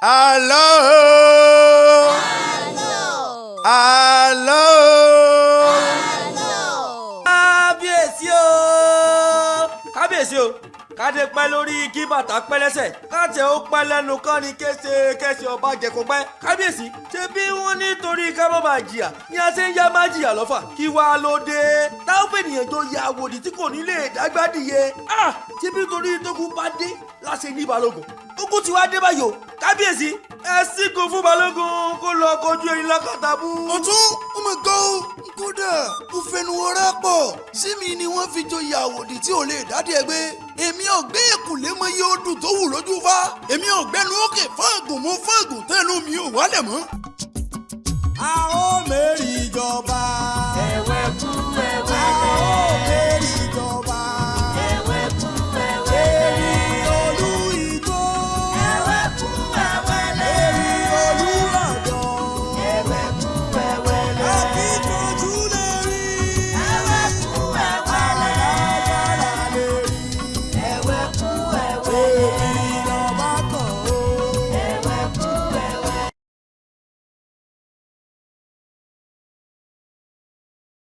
Àlọ́ àlọ́. Kábíyèsí o, kábíyèsí o, kádé pẹ́ lórí, kí bàtà pẹ́ lẹ́sẹ̀, káàtẹ́ ó pẹ́ lẹ́nu kán ní kése kése ọba jẹ̀kọ́ pẹ́. Kábíyèsí, ṣé bí wọ́n nítorí ká má bàa jìyà ni a ṣe ń yá má jìyà lọ́fà, kí wàá ló dé táwọn fènìyàn tó ya àwòdì tí kò ní lè dágbádìyẹ? Ah, ṣé bí torí tókun bá dé láṣẹ ní balógun, ogun ti wá dé báyìí o. Kábíyèsí, ẹ sígun fún balógun kó lọ kojú erin lákàtàbú. Ọ̀tún ọmọ gan o, kódà mo fẹnu ọ̀rá pọ̀ sí mi ni wọ́n fi joyè àwòdì tí ò lè dádì ẹgbẹ́. Èmi ọ̀gbẹ́ èkùlé mọ iye odù tó wù lójú fa, èmi ọ̀gbẹ́nu òkè fáàgùn mo fáàgùn tẹ́nu mi ò wálẹ̀ mọ́. A ó mẹ́rin ìjọba.